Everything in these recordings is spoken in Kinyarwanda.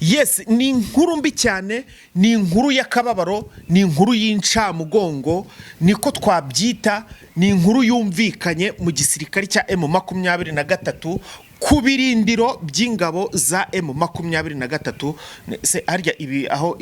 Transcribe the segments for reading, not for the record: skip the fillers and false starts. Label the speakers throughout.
Speaker 1: Yes, ni inkuru mbi cyane, ni inkuru y'akababaro, ni inkuru y'incamugongo, niko twabyita. Ni inkuru yumvikanye mu gisirikare cya M23 ku birindiro by'ingabo za M23. Se harya ibi aho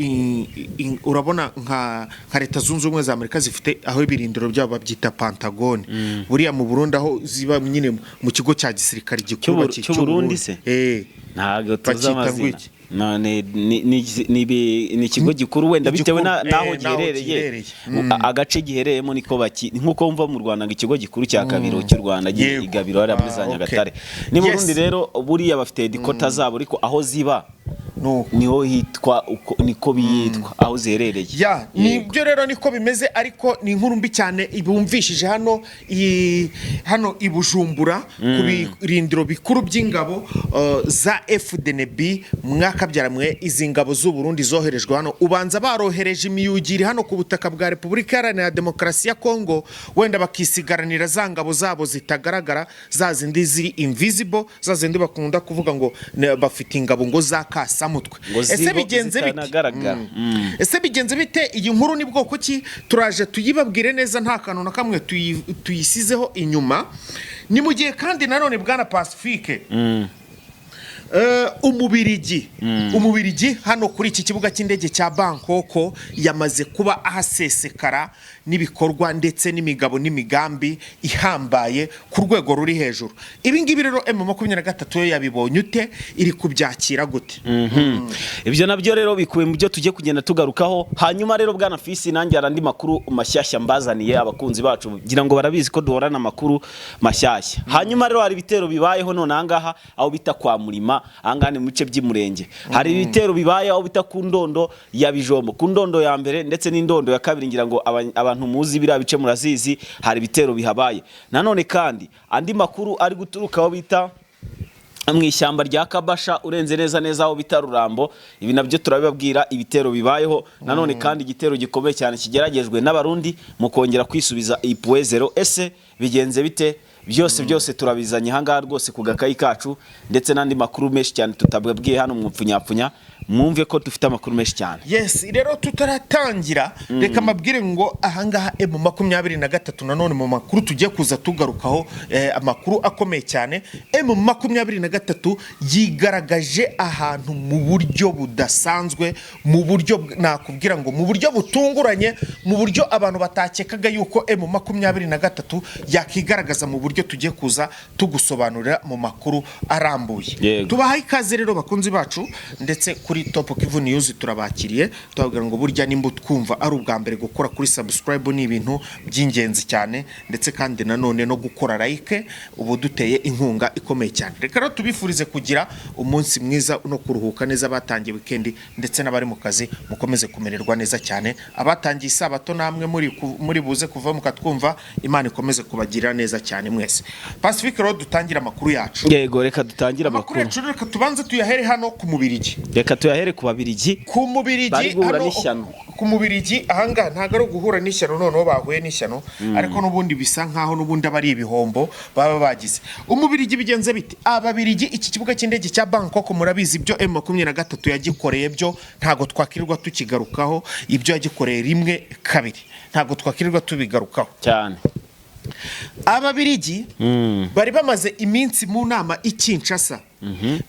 Speaker 1: urabona nka Leta Zunze Ubumwe za Amerika zifite aho ibirindiro byabo babyita Pentagone, buriya mu Burundi aho ziba nyine mu kigo cya gisirikare gikuru
Speaker 2: Cy'Uburundi se?
Speaker 1: Eh.
Speaker 2: Ntabwo tuzi
Speaker 1: Bacyita
Speaker 2: amazina.
Speaker 1: ngo iki?
Speaker 2: No, ni ikigo gikuru wenda bitewe
Speaker 1: Igikuru,
Speaker 2: n'aho
Speaker 1: n'aho
Speaker 2: giherereye.
Speaker 1: giherereye.
Speaker 2: Agace giherereyemo niko baki, nkuko wumva mu Rwanda ngo ikigo gikuru cya Gabiro cy'u Rwanda i Gabiro hariya muri za Nyagatare. Ni Burundi rero buriya bafite headquarter zabo, ariko aho ziba
Speaker 1: Nuko.
Speaker 2: niho hitwa uko, niko biyitwa aho ziherereye.
Speaker 1: Ya, nibyo rero, niko bimeze, ariko ni inkuru mbi cyane bumvishije hano hano i Bujumbura ku birindiro bikuru by'ingabo za FDNB. Mwakabyaramwe, izi ngabo z'u Burundi zoherejwe hano, ubanza barohereje imiyugiri hano ku butaka bwa Repubulika Iharanira Demokarasi ya Kongo, wenda bakisigaranira za ngabo zabo zitagaragara, za zindi ziri invisible, za zindi bakunda kuvuga ngo bafite ingabo ngo za kasamutwe.
Speaker 2: Ngo
Speaker 1: Ese bigenze bite?
Speaker 2: zitanagaragara.
Speaker 1: Ese bigenze bite? Iyi nkuru ni bwoko ki? Turaje tuyibabwire neza, nta kantu na kamwe tuyisizeho inyuma. Ni mu gihe kandi nanone, bwana Pacifique, umubirigi hano kuri iki kibuga cy'indege cya Bangkok yamaze kuba ahasesekara n'ibikorwa ndetse n'imigabo n'imigambi ihambaye ku rwego ruri hejuru. Ibi ngibi rero M23 yo yabibonye ute? Iri kubyakira gute?
Speaker 2: Ibyo nabyo rero bikubiye mu byo tugiye kugenda tugarukaho. Hanyuma rero, bwana Fisi, nanjye hari andi makuru mashyashya mbazaniye. Abakunzi bacu ngira ngo barabizi ko duhorana amakuru mashyashya. Hanyuma rero hari ibitero bibayeho none ahangaha aho bita kwa Murima, ahangaha ni mu bice by'Umurenge. Hari ibitero bibaye aho bita ku Ndondo ya Bijombo, ku Ndondo ya mbere ndetse n'Indondo ya kabiri. Ngira ngo abantu muzi biriya bice murazizi. Hari ibitero bihabaye. Nanone kandi andi makuru ari guturuka aho bita mu ishyamba rya Kabasha, urenze neza neza aho bita Rurambo. Ibi nabyo turabibabwira, ibitero bibayeho. Nanone kandi igitero gikomeye cyane kigeragejwe n'Abarundi mu kongera kwisubiza iyi Point Zéro. Ese bigenze bite? Byose byose turabizanye ahangaha rwose ku gakayi kacu, ndetse n'andi makuru menshi cyane tutababwiye hano mu mpfunyapfunya. Mwumve ko dufite amakuru menshi cyane.
Speaker 1: Yes, rero tutaratangira, reka mbabwire ngo ahangaha M23 nanone mu makuru tugiye kuza tugarukaho, amakuru akomeye cyane, M23 yigaragaje ahantu mu buryo budasanzwe, mu buryo nakubwira ngo mu buryo butunguranye, mu buryo abantu batakekaga yuko M23 yakigaragaza, mu buryo tugiye kuza tugusobanurira mu makuru arambuye. Tubahaye ikaze rero, bakunzi bacu, ndetse kuri Top Kivu News turabakiriye, tubabwira ngo burya nimba twumva ari ubwa mbere, gukora kuri subscribe ni ibintu by'ingenzi cyane, ndetse kandi nanone no gukora like ubu duteye inkunga ikomeye cyane. Reka rero tubifurize kugira umunsi mwiza no kuruhuka neza batangiye weekend, ndetse n'abari mu kazi mukomeze kumererwa neza cyane. Abatangiye isabato namwe muri buze kuva mukatwumva, Imana ikomeze kubagirira neza cyane mwese. Pacifique, rero dutangire amakuru yacu.
Speaker 2: Yego, reka dutangire
Speaker 1: amakuru
Speaker 2: amakuru.
Speaker 1: Yacu reka tubanze tuyahere hano ku Mubirigi.
Speaker 2: Reka tuyahere ku Babirigi.
Speaker 1: Ku Mubirigi.
Speaker 2: Bari guhura
Speaker 1: Hano
Speaker 2: n'ishyano.
Speaker 1: ku Mubirigi ahangaha ntabwo ari uguhura n'ishyano, noneho bahuye n'ishyano, ariko n'ubundi bisa nkaho n'ubundi aba ari ibihombo baba bagize. Umubirigi bigenze bite? Ababirigi, iki kibuga cy'indege cya Bangkok murabizi ibyo M23 yagikoreye, byo ntabwo twakirirwa tukigarukaho. Ibyo yagikoreye rimwe, kabiri, ntabwo twakirirwa tubigarukaho.
Speaker 2: Cyane.
Speaker 1: Ababirigi bari bamaze iminsi mu nama i Kinshasa,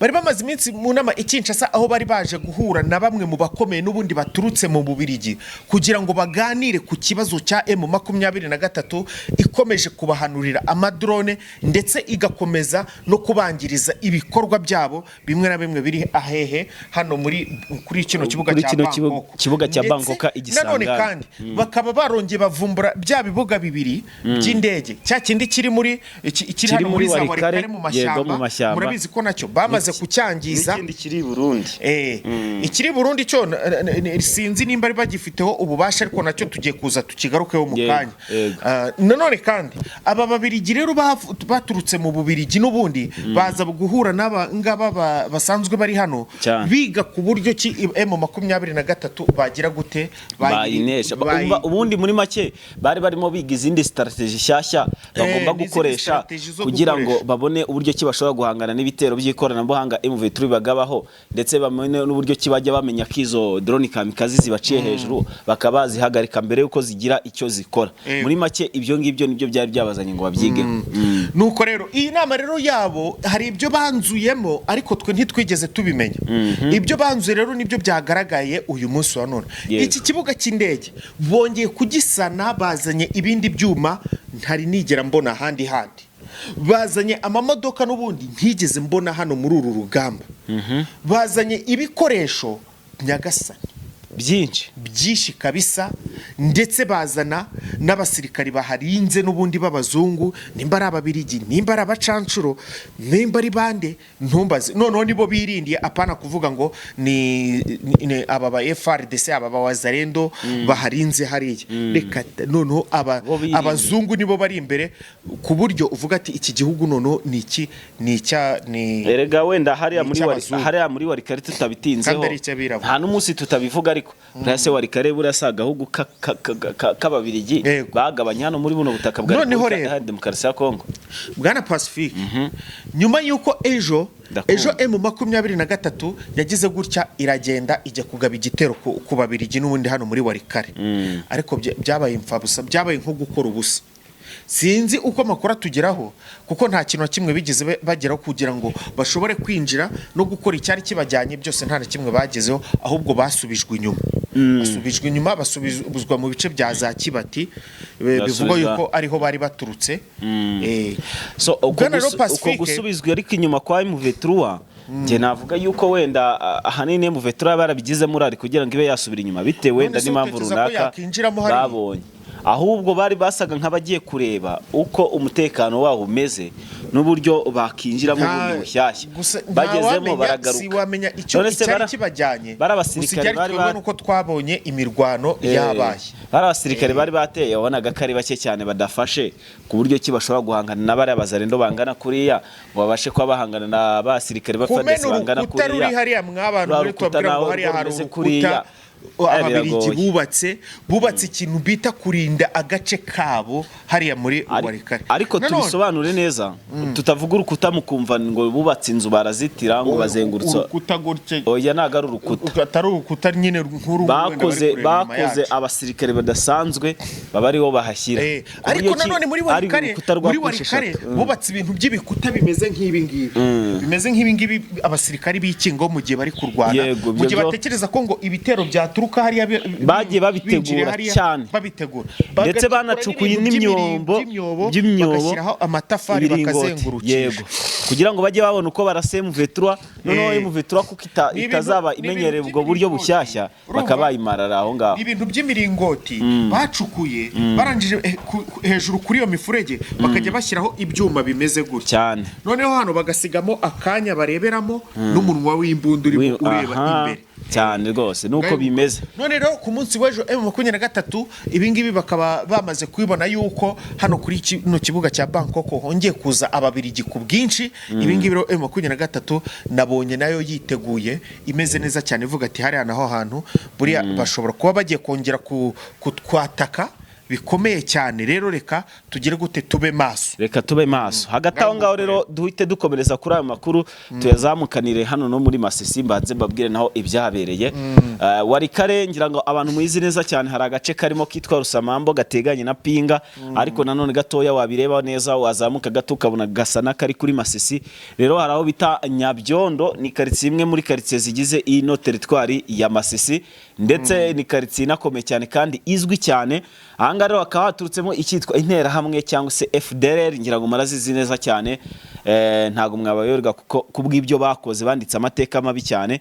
Speaker 1: bari bamaze iminsi mu nama i Kinshasa, aho bari baje guhura na bamwe mu bakomeye n'ubundi baturutse mu Bubirigi kugira ngo baganire ku kibazo cya M23 ikomeje kubahanurira amadrone, ndetse igakomeza no kubangiriza ibikorwa byabo bimwe na bimwe biri ahehe hano muri kuri kino kibuga
Speaker 2: Kuri
Speaker 1: cya
Speaker 2: kino
Speaker 1: Bangkok.
Speaker 2: kibuga cya
Speaker 1: Ndetse
Speaker 2: Bangkok i
Speaker 1: nanone
Speaker 2: Gisangani.
Speaker 1: kandi bakaba barongeye bavumbura bya bibuga bibiri by'indege, cya kindi kiri muri ikiri
Speaker 2: Kiri
Speaker 1: hano muri
Speaker 2: muri
Speaker 1: za
Speaker 2: Walikale,
Speaker 1: Walikale mu
Speaker 2: yego,
Speaker 1: mashyamba,
Speaker 2: mu mashyamba.
Speaker 1: Murabizi ko nacyo bamaze kucyangiza.
Speaker 2: N'ikindi kiri i Burundi.
Speaker 1: Ikiri Burundi cyo sinzi nimba ari bagifiteho ububasha, ariko nacyo tugiye kuza tukigarukeho mu kanya. Nanone kandi aba Babirigi rero baturutse mu Bubirigi n'ubundi baza guhura n'aba ngaba basanzwe bari hano biga ku buryo ki M23 bagira gute?
Speaker 2: Bayinesha. Umva, ubundi muri make bari barimo biga izindi strategy nshyashya bagomba
Speaker 1: N'izindi
Speaker 2: gukoresha
Speaker 1: strategy zo
Speaker 2: kugira ngo
Speaker 1: gukoresha.
Speaker 2: babone uburyo ki bashobora guhangana n'ibitero. by'ikoranabuhanga M23 bagabaho, ndetse bamenye n'uburyo ki bajya bamenya ko izo drone kamikazi zibaciye hejuru, bakaba bazihagarika mbere yuko zigira icyo zikora. Muri make, ibyo ngibyo nibyo byari byabazanye ngo babyigeho.
Speaker 1: Nuko rero iyi nama rero yabo hari ibyo banzuyemo, ariko twe ntitwigeze tubimenya. Ibyo banzuye rero nibyo byagaragaye uyu munsi wa none. Iki kibuga cy'indege bongeye kugisana, bazanye ibindi byuma ntari nigera mbona ahandi handi, bazanye amamodoka n'ubundi ntigeze mbona hano muri uru rugamba, bazanye ibikoresho, nyagasani,
Speaker 2: byinshi,
Speaker 1: byinshi kabisa, ndetse bazana n'abasirikari baharinze n'ubundi b'abazungu, nimba ari Ababirigi, nimba ari abacanshuro, nimba ari bande, ntumbaze. Noneho nibo birindiye, apana kuvuga ngo ni aba ba FARDC, aba ba Wazalendo baharinze hariya. Reka noneho aba
Speaker 2: Bo birindiye.
Speaker 1: abazungu nibo bari imbere, ku buryo uvuga ati iki gihugu noneho ni iki, ni icya ni
Speaker 2: Erega wenda hariya
Speaker 1: Ni
Speaker 2: muri wari
Speaker 1: icy'abazungu.
Speaker 2: hariya muri Walikale tutabitinzeho,
Speaker 1: Kandi ari icy'abirabura.
Speaker 2: nta n'umunsi tutabivuga, ariko buriya se Walikale buriya si agahugu k'Ababirigi bagabanye hano muri buno butaka bwa
Speaker 1: Noneho
Speaker 2: Repubulika
Speaker 1: rero.
Speaker 2: Iharanira Demokarasi ya Kongo?
Speaker 1: Bwana Pacifique, nyuma y'uko ejo
Speaker 2: Ndakumva.
Speaker 1: ejo M23 yagize gutya iragenda ijya kugaba igitero ku Babirigi n'ubundi hano muri Walikale, ariko byabaye imfabusa, byabaye nko gukora ubusa. Sinzi uko amakuru atugeraho, kuko nta kintu na kimwe bigeze bageraho kugira ngo bashobore kwinjira no gukora icyari kibajyanye. Byose nta na kimwe bagezeho, ahubwo basubijwe inyuma, basubijwe inyuma, basubizwa mu bice bya za Kibati, bivugwa yuko ariho bari baturutse.
Speaker 2: So uko
Speaker 1: Bwana rero
Speaker 2: uko
Speaker 1: Pacifique-
Speaker 2: gusubizwa ariko inyuma kwa M23, njye navuga yuko wenda ahanini M23 barabigizemo uruhare kugira ngo ibe yasubira inyuma, bitewe wenda
Speaker 1: None se
Speaker 2: n'impamvu
Speaker 1: utekereza ko
Speaker 2: runaka
Speaker 1: yakinjiramo hariya?
Speaker 2: babonye. Ahubwo bari basaga nk'abagiye kureba uko umutekano waho umeze n'uburyo bakinjiramo bundi bushyashya.
Speaker 1: Gusa
Speaker 2: Bagezemo
Speaker 1: ntawamenya,
Speaker 2: baragaruka.
Speaker 1: si wamenya icyo
Speaker 2: None se
Speaker 1: icyari kibajyanye.
Speaker 2: bari
Speaker 1: Gusa
Speaker 2: abasirikare
Speaker 1: icyari
Speaker 2: bari
Speaker 1: twebwe nuko twabonye imirwano yabaye.
Speaker 2: Bari abasirikare bari bateye, wabonaga ko ari bake cyane, badafashe ku buryo ki bashobora guhangana na bariya Bazarendo bangana kuriya, ngo babashe kuba bahangana na basirikare ba
Speaker 1: Kumena
Speaker 2: FARDC bangana
Speaker 1: urukuta ruri
Speaker 2: kuriya.
Speaker 1: hariya, mw'abantu
Speaker 2: Rwa
Speaker 1: muri
Speaker 2: rukuta
Speaker 1: tubabwira ngo
Speaker 2: naho
Speaker 1: hariya
Speaker 2: rwo
Speaker 1: hari
Speaker 2: rumeze
Speaker 1: urukuta
Speaker 2: kuriya.
Speaker 1: Ababirigi
Speaker 2: Biragoye.
Speaker 1: bubatse ikintu bita kurinda agace kabo hariya muri Walikale.
Speaker 2: Ariko
Speaker 1: Nanone,
Speaker 2: tubisobanure neza, tutavuga urukuta mukumva ngo bubatse inzu barazitira, ngo bazengurutse.
Speaker 1: Urukuta gutya.
Speaker 2: Oya, ntabwo ari urukuta.
Speaker 1: Atari urukuta nyine nk'uru wenda bari
Speaker 2: Bakoze
Speaker 1: kureba inyuma
Speaker 2: bakoze
Speaker 1: yacu.
Speaker 2: abasirikare badasanzwe baba aribo bahashyira. Ku
Speaker 1: Ariko
Speaker 2: buryo ki
Speaker 1: nanone muri
Speaker 2: ari
Speaker 1: Walikale,
Speaker 2: urukuta rwa
Speaker 1: muri
Speaker 2: couche
Speaker 1: Walikale
Speaker 2: eshatu.
Speaker 1: bubatse ibintu by'ibikuta bimeze nk'ibi ngibi, bimeze nk'ibi ngibi, abasirikari bikingaho mu gihe bari kurwana,
Speaker 2: Yego,
Speaker 1: mu gihe
Speaker 2: ibyo
Speaker 1: batekereza ko ngo ibitero byaturuka hariya
Speaker 2: Bagiye babitegura
Speaker 1: binjiriye hariya,
Speaker 2: cyane.
Speaker 1: babitegura.
Speaker 2: Ndetse
Speaker 1: Bagacukura
Speaker 2: banacukuye
Speaker 1: n'ibintu
Speaker 2: n'imyombo
Speaker 1: by'imyobo,
Speaker 2: by'imyobo,
Speaker 1: bagashyiraho amatafari,
Speaker 2: ibiringoti.
Speaker 1: bakazengurukisha.
Speaker 2: Yego, kugira ngo bajye babona uko barasa M23. Noneho M23 kuko itazaba
Speaker 1: Ni ibintu
Speaker 2: imenyereye ubwo buryo
Speaker 1: by'imiringoti.
Speaker 2: bushyashya,
Speaker 1: Urumva?
Speaker 2: bakaba bayimarara aho ngaho.
Speaker 1: Ni ibintu by'imiringoti bacukuye, barangije hejuru kuri iyo mifurege bakajya bashyiraho ibyuma bimeze gutya.
Speaker 2: Cyane.
Speaker 1: Noneho hano bagasigamo akanya bareberamo n'umunwa w'imbunda urimo ureba imbere.
Speaker 2: Cyane rwose, nuko bimeze.
Speaker 1: None rero ku munsi w'ejo M23 ibingibi bakaba bamaze kubibona yuko hano kuri kino kibuga cya Bangkok hongeye kuza Ababirigi ku bwinshi. Ibingibi rero M23 nabonye nayo yiteguye, imeze neza cyane, ivuga ati hariya naho hantu buriya bashobora kuba bagiye kongera kutwataka bikomeye cyane. Rero reka tugire gute? Tube maso.
Speaker 2: Reka tube maso. Hagati aho ngaho rero duhite dukomereza kuri ayo makuru, tuyazamukanire hano no muri Masisi, mbanze mbabwire naho ibyahabereye. Walikale ngira ngo abantu muyizi neza cyane, hari agace karimo kitwa Rusamambo gateganye na Pinga, ariko nanone gatoya wabireba neza, wazamuka gato ukabona gasa n'akari kuri Masisi. Rero hari aho bita Nyabyondo, ni karitsiye imwe muri karitsiye zigize ino teritwari ya Masisi, ndetse ni karitsiye inakomeye cyane kandi izwi cyane. Ahangaha rero hakaba haturutsemo icyitwa Interahamwe cyangwa se FDLR, ngira ngo murazizi neza cyane. Ntabwo mwabayorwa kuko kubw'ibyo bakoze banditse amateka mabi cyane.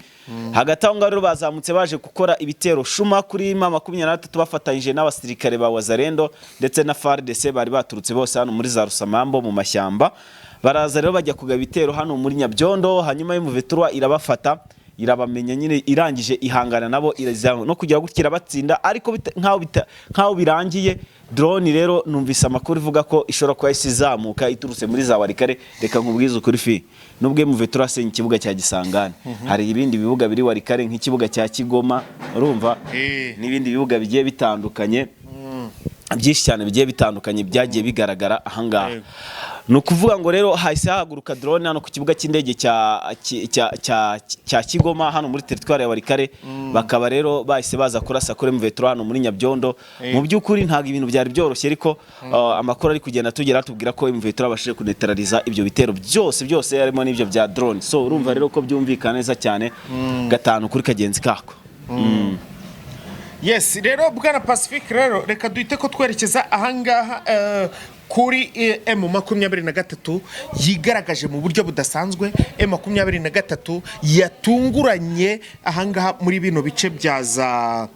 Speaker 2: Hagati aho ngaho rero bazamutse baje gukora ibitero shuma kuri M23 bafatanyije n'abasirikare ba Wazalendo ndetse na FARDC, bari baturutse bose hano muri za Rusamambo mu mashyamba. Baraza rero bajya kugaba ibitero hano muri Nyabyondo, hanyuma M23 irabafata, irabamenya nyine, irangije ihangana nabo, iraza no kujya gutya irabatsinda, ariko nkaho birangiye. Drone rero numvise amakuru ivuga ko ishobora kuba yahise izamuka iturutse muri za Walikale. Reka nkubwize ukuri fi, nubwo M23 asenye ikibuga cya Kisangani, hari ibindi bibuga biri Walikale nk'ikibuga cya Kigoma, urumva, n'ibindi bibuga bigiye bitandukanye byinshi cyane bigiye bitandukanye byagiye bigaragara ahangaha. Ni ukuvuga ngo rero hahise hahaguruka drone hano ku kibuga cy'indege cya Kigoma, hano muri teritwari ya Walikale. Bakaba rero bahise baza kurasa kuri M23 hano muri Nyabyondo. Mu by'ukuri ntabwo ibintu byari byoroshye, ariko amakuru ari kugenda tugera atubwira ko M23 babashije kuneutraliza ibyo bitero byose byose, harimo n'ibyo bya drone. So urumva rero ko byumvikana neza cyane, gatanu kuri kagenzi kako.
Speaker 1: Yes, rero bwana Pacifique, rero reka duhite ko twerekeza ahangaha kuri M23 yigaragaje mu buryo budasanzwe. M23 yatunguranye ahangaha muri bino bice bya za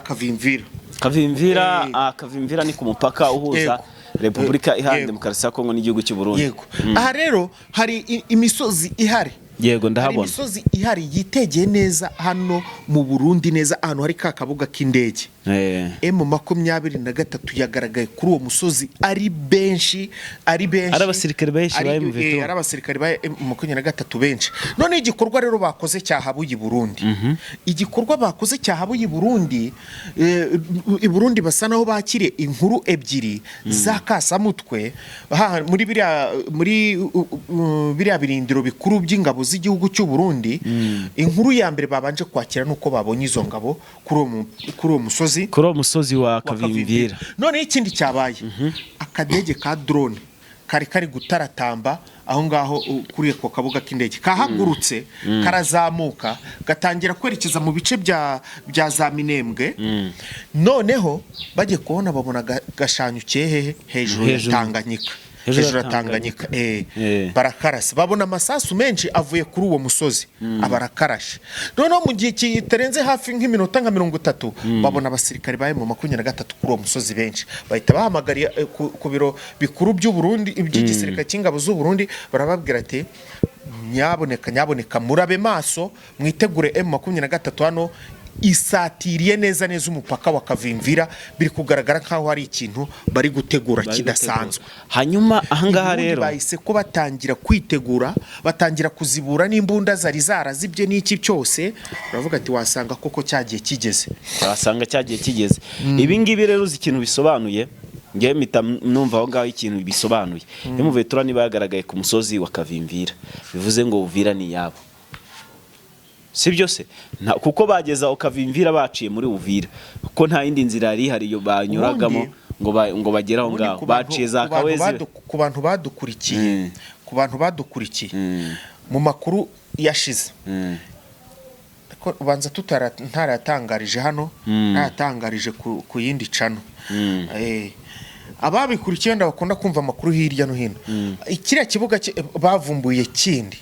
Speaker 1: Kavimvira.
Speaker 2: Kavimvira. Kavimvira ni ku mupaka uhuza Repubulika Iharanira Demokarasi ya Kongo n'igihugu cy'u Burundi.
Speaker 1: Yego, aha rero hari imisozi ihari.
Speaker 2: Yego,
Speaker 1: Hari
Speaker 2: ndahabona.
Speaker 1: imisozi ihari yitegeye neza hano mu Burundi, neza ahantu hari ka kabuga k'indege. M23 yagaragaye kuri uwo musozi ari benshi, ari benshi.
Speaker 2: Ari abasirikare benshi ba M23.
Speaker 1: Ari abasirikare ba M23 benshi. None igikorwa rero bakoze cyahabuye i Burundi, igikorwa bakoze cyahabuye i Burundi, i Burundi basa naho bakiriye inkuru ebyiri za kasamutwe. Muri biriya birindiro bikuru by'ingabo z'igihugu cy'u Burundi, inkuru ya mbere babanje kwakira nuko babonye izo ngabo kuri uwo musozi
Speaker 2: Kuri uwo musozi wa
Speaker 1: wa
Speaker 2: Kavimvira.
Speaker 1: Noneho ikindi cyabaye, akadege ka drone kari kari gutaratamba aho ngaho kuri ako kabuga k'indege kahagurutse, karazamuka, gatangira kwerekeza mu bice bya za Minembwe. Noneho bagiye kubona babona gashanyukiye hehe? Hejuru ya Tanganyika.
Speaker 2: Hejuru ya
Speaker 1: Hejuru ya Tanganyika. Barakarasa, babona amasasu menshi avuye kuri uwo musozi, abarakarashe. Noneho mu gihe kitarenze hafi nk'iminota nka 30, babona abasirikare ba M23 kuri uwo musozi benshi. Bahita bahamagara ku biro bikuru by'u Burundi, iby'igisirikare cy'ingabo z'u Burundi, barababwira ati: "Nyaboneka, nyaboneka, murabe maso, mwitegure, M23 hano isatiriye neza neza umupaka wa Kavimvira. Biri kugaragara nk'aho hari ikintu bari gutegura
Speaker 2: Bari
Speaker 1: kidasanzwe."
Speaker 2: gutegura. Hanyuma ahangaha
Speaker 1: Ubundi
Speaker 2: rero
Speaker 1: bahise ko batangira kwitegura, batangira kuzibura n'imbunda zari zarazibye n'iki cyose. Baravuga ati: "Wasanga koko cyagiye kigeze."
Speaker 2: Wasanga cyagiye kigeze. Ibi ngibi rero, uzi ikintu bisobanuye? Ngewe mpita numva aho ngaho ikintu bisobanuye. M23 niba yagaragaye ku musozi wa Kavimvira, bivuze ngo Uvira ni iyabo, si byo se? Kuko bageza aho Kavimvira baciye muri Uvira, kuko nta yindi nzira yari ihari iyo banyuragamo ngo bagere aho
Speaker 1: Ubundi
Speaker 2: ngaho. Baciye za
Speaker 1: ku bantu
Speaker 2: Kawezi.
Speaker 1: Ku bantu badukurikiye, ku bantu badukurikiye mu makuru yashize, ariko ubanza ntarayatangarije hano, narayatangarije ku yindi channel. Ababikurikiye wenda bakunda kumva amakuru hirya no hino, kiriya kibuga bavumbuye kindi,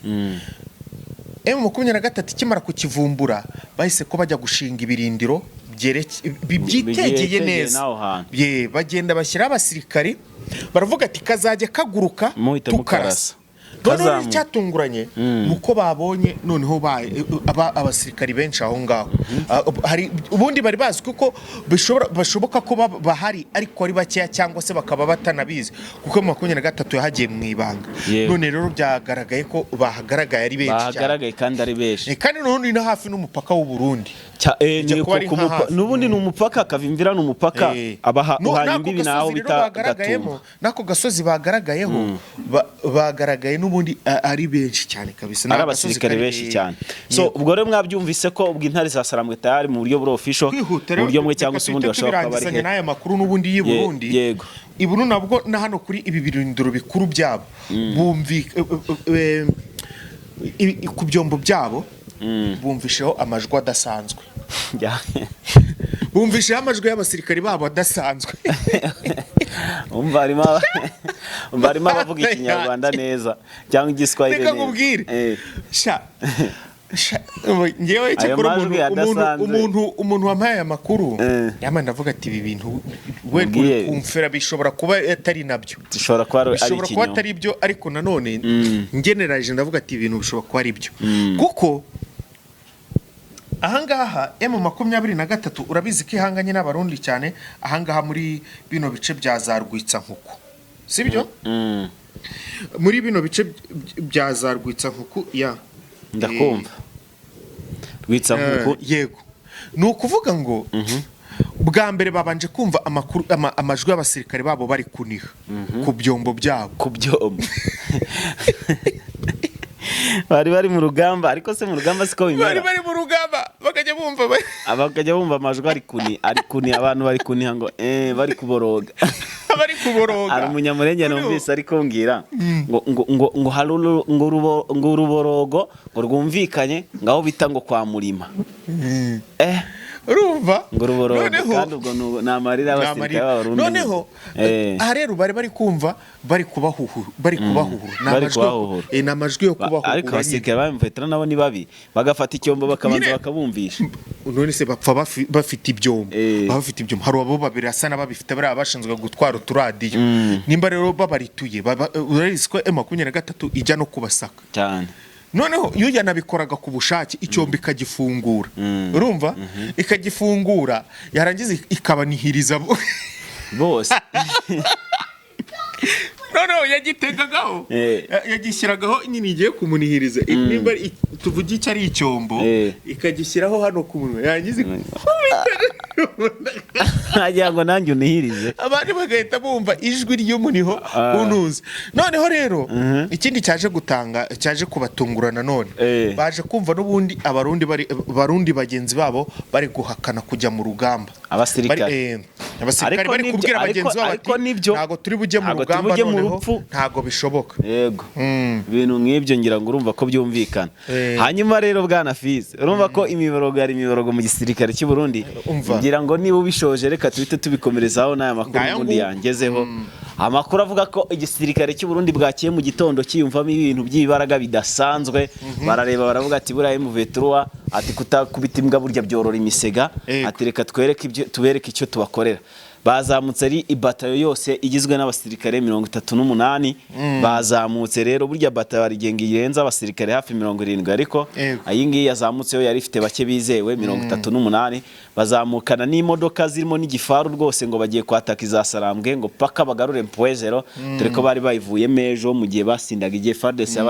Speaker 1: M23 ikimara kukivumbura, bahise ko bajya gushinga ibirindiro byitegeye
Speaker 2: Byitegeye
Speaker 1: neza
Speaker 2: n'aho hantu.
Speaker 1: Ye, bagenda bashyiraho abasirikari, baravuga ati: "Kazajya kaguruka
Speaker 2: Muhita
Speaker 1: tukarasa."
Speaker 2: mukarasa.
Speaker 1: Noneho
Speaker 2: Kazamuka.
Speaker 1: icyatunguranye ni uko babonye noneho abasirikari benshi aho ngaho. Hari ubundi bari bazi kuko bashoboka ko bahari, ariko ari bakeya, cyangwa se bakaba batanabizi, kuko 23 yahagiye mu ibanga. None rero byagaragaye ko bahagaragaye ari benshi cyane.
Speaker 2: Bahagaragaye kandi ari benshi.
Speaker 1: Kandi noneho ni no hafi n'umupaka w'u Burundi. Bijya
Speaker 2: Ni
Speaker 1: kuba ari
Speaker 2: ku
Speaker 1: nka hafi.
Speaker 2: N'ubundi ni umupaka, Kavimvira ni umupaka. Abaha uhanye
Speaker 1: N'ako
Speaker 2: imbibi naho
Speaker 1: gasozi rero
Speaker 2: bita
Speaker 1: bagaragayemo,
Speaker 2: Gatumba.
Speaker 1: N'ako gasozi bagaragayeho, bagaragaye n'ubundi ari benshi cyane kabisa. Ni
Speaker 2: Ari
Speaker 1: agasozi
Speaker 2: abasirikare benshi cyane. So ubwo rero mwabyumvise ko ubwo intare za Sarambwe tayari mu buryo buri official,
Speaker 1: Kwihuta
Speaker 2: mu
Speaker 1: rero,
Speaker 2: buryo bumwe
Speaker 1: reka
Speaker 2: cyangwa se ubundi,
Speaker 1: tuhite
Speaker 2: bashobora kuba bari
Speaker 1: tubirangizanya
Speaker 2: he?
Speaker 1: n'aya makuru n'ubundi y'i Burundi.
Speaker 2: Yego.
Speaker 1: I Burundi nabwo na hano kuri ibi birindiro bikuru byabo, bumvi ku byombo byabo bumvisheho amajwi adasanzwe. Bumvisheho amajwi y'abasirikari babo adasanzwe.
Speaker 2: Umva harimo abavuga Ikinyarwanda neza cyangwa Igiswahili
Speaker 1: Reka
Speaker 2: neza.
Speaker 1: nkubwire. Sha sha, ngewe
Speaker 2: Ayo
Speaker 1: cyakora
Speaker 2: majwi
Speaker 1: umuntu umuntu
Speaker 2: adasanzwe.
Speaker 1: umuntu wampaye aya makuru yamana, ndavuga ati: "Ibi bintu we uri kumfera, bishobora kuba atari nabyo."
Speaker 2: Bishobora kuba ari
Speaker 1: Bishobora kuba
Speaker 2: ikinyoma.
Speaker 1: atari byo, ariko nanone ngeneraje ndavuga ati: "Ibintu bishobora kuba ari byo," kuko ahangaha M23 urabizi ko ihanganye n'Abarundi cyane ahangaha muri bino bice bya za Rwitsankuku, sibyo? Muri bino bice bya za Rwitsankuku ya
Speaker 2: Ndakumva, Rwitsankuku.
Speaker 1: Yego, ni ukuvuga ngo Bwa mbere babanje kumva amakuru, amajwi y'abasirikare babo bari kuniha ku byombo byabo.
Speaker 2: Ku byombo bari mu rugamba, ariko se mu rugamba siko
Speaker 1: Bari
Speaker 2: bimera.
Speaker 1: bari mu rugamba, bakajya bumva
Speaker 2: Bakajya bumva amajwi ari kuni, abantu bari kuniha ngo bari kuboroga.
Speaker 1: Bari kuboroga.
Speaker 2: Hari Umunyamurenge numvise ari kumbwira ngo hari ngo uruborogo ngo rwumvikanye ngaho bita ngo kwa Murima.
Speaker 1: Urumva?
Speaker 2: Ngo uruborogo.
Speaker 1: Noneho
Speaker 2: Kandi ubwo ni amarira y'abasirikare b'Abarundi.
Speaker 1: Noneho aha rero bari bari kumva bari kubahuhura. Ni
Speaker 2: Bari kubahuhura.
Speaker 1: Ni amajwi yo kubahuhura
Speaker 2: Ariko
Speaker 1: nyine.
Speaker 2: abasirikare ba M23 nabo ni babi, bagafata icyombo bakabanza bakabumvisha.
Speaker 1: None se bapfa bafite ibyombo? Baba bafite ibyombo. Hari abo babirasa n'ababifite, bariya bashinzwe gutwara uturadiyo. Nimba rero babarituye, urabizi ko M23 ijya no kubasaka.
Speaker 2: Cyane.
Speaker 1: Noneho iyo yanabikoraga ku bushake, icyombo ikagifungura, urumva, ikagifungura, yarangiza ikabanihiriza
Speaker 2: bose.
Speaker 1: Noneho yagitegagaho, yagishyiragaho nyine igiye kumunihiriza. Nimba tuvuge icyo ari icyombo, ikagishyiraho hano ku munwa, yarangiza
Speaker 2: Nagira ngo nanjye unihirize.
Speaker 1: Abandi bagahita bumva ijwi ry'umuniho unuze. Noneho rero ikindi cyaje gutanga, cyaje kubatungura nanone, baje kumva n'ubundi Abarundi bari, Barundi bagenzi babo bari guhakana kujya mu rugamba.
Speaker 2: Abasirikare.
Speaker 1: Abasirikare
Speaker 2: Ariko
Speaker 1: bari kubwira bagenzi babo
Speaker 2: ariko
Speaker 1: bati
Speaker 2: nibyo.
Speaker 1: ntabwo turi bujye mu
Speaker 2: Ntabwo turi
Speaker 1: rugamba
Speaker 2: bujye mu
Speaker 1: noneho,
Speaker 2: rupfu.
Speaker 1: ntabwo bishoboka.
Speaker 2: Yego. Ibintu nk'ibyo ngira ngo urumva ko byumvikana. Hanyuma rero bwana Fizi, urumva ko imiborogo ari imiborogo mu gisirikare cy'u Burundi.
Speaker 1: Umva.
Speaker 2: Ngira ngo niba ubishoje, reka tuhite tubikomerezaho n'aya makuru
Speaker 1: Ngaya
Speaker 2: ubundi
Speaker 1: ngubu.
Speaker 2: yangezeho. Amakuru avuga ko igisirikare cy'u Burundi bwakiye mu gitondo cyiyumvamo ibintu by'ibibaraga bidasanzwe. Barareba baravuga ati buriya M23, ati kutakubita imbwa burya byorora imisega. Ati reka twereke ibyo, tubereke icyo tubakorera. Bazamutse ari ibatayo yose igizwe n'abasirikare 38. Bazamutse rero, burya batayo hari igihe irenze abasirikare hafi 70, ariko iyi ngiyi yazamutseho yari ifite bake bizewe, 38. Bazamukana n'imodoka zirimo n'igifaru rwose, ngo bagiye kwataka iza Sarambwe, ngo paka bagarure Mpwezero, dore ko bari bayivuyemo ejo mu gihe basindaga, igihe FARDC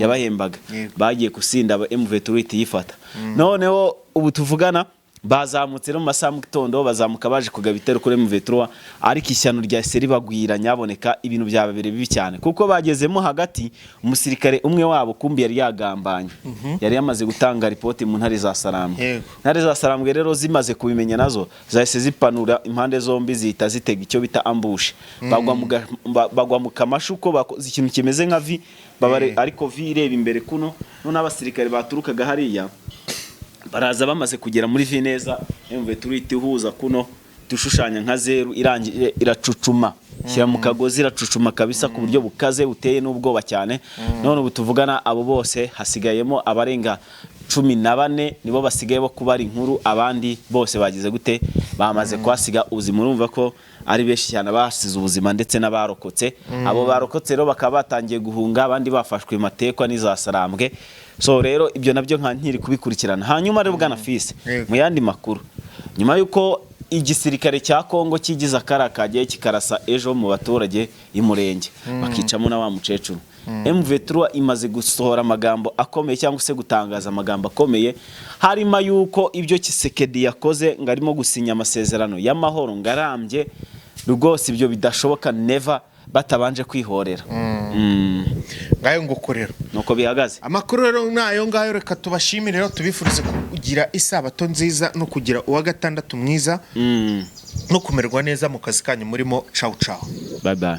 Speaker 2: yabahembaga. Bagiye gusinda M23 ihita iyifata. Noneho ubu tuvugana bazamutse rero mu masaha mu gitondo, bazamuka baje kugaba ibitero kuri M23, ariko ishyano rya seri bagwira nyaboneka, ibintu byababere bibi cyane, kuko bagezemo hagati umusirikare umwe wabo kumbi yari yagambanye, yari yamaze gutanga ripoti mu ntare za Sarambwe. Intare za Sarambwe rero zimaze kubimenya, nazo zahise zipanura impande zombi, zihita zitega icyo bita ambush, bagwa mu kamashuko, bakoze ikintu kimeze nka V babare, ariko V ireba imbere kuno. None abasirikare baturukaga hariya baraza, bamaze kugera muri V neza, M23 ihita ihuza kuno, dushushanya nka zeru, irangiye iracucuma, shyira mu kagozi, iracucuma kabisa ku buryo bukaze buteye n'ubwoba cyane. None ubu tuvugana abo bose hasigayemo abarenga 14, nibo basigaye bo kubara inkuru. Abandi bose bagize gute? Bamaze kuhasiga ubuzima. Urumva ko ari benshi cyane abasize ubuzima ndetse n'abarokotse. Abo barokotse rero bakaba batangiye guhunga, abandi bafashwe matekwa n'iza Sarambwe. So rero ibyo nabyo nka nkiri kubikurikirana. Hanyuma rero bwana Fisi, mu yandi makuru, nyuma y'uko igisirikare cya Kongo kigize akara kagiye kikarasa ejo mu baturage y'umurenge, bakicamo na wa mukecuru, M23 imaze gusohora amagambo akomeye, cyangwa se gutangaza amagambo akomeye, harimo yuko ibyo Tshisekedi yakoze, ngo arimo gusinya amasezerano y'amahoro ngo arambye, rwose ibyo bidashoboka, never, batabanje kwihorera.
Speaker 1: Ngayo nguko rero.
Speaker 2: Nuko bihagaze.
Speaker 1: Amakuru rero ni ayo ngayo. Reka tubashimire rero, tubifurize kugira isabato nziza no kugira uwa gatandatu mwiza no kumererwa neza mu kazi kanyu murimo. Cawu cawu.
Speaker 2: Bye bye.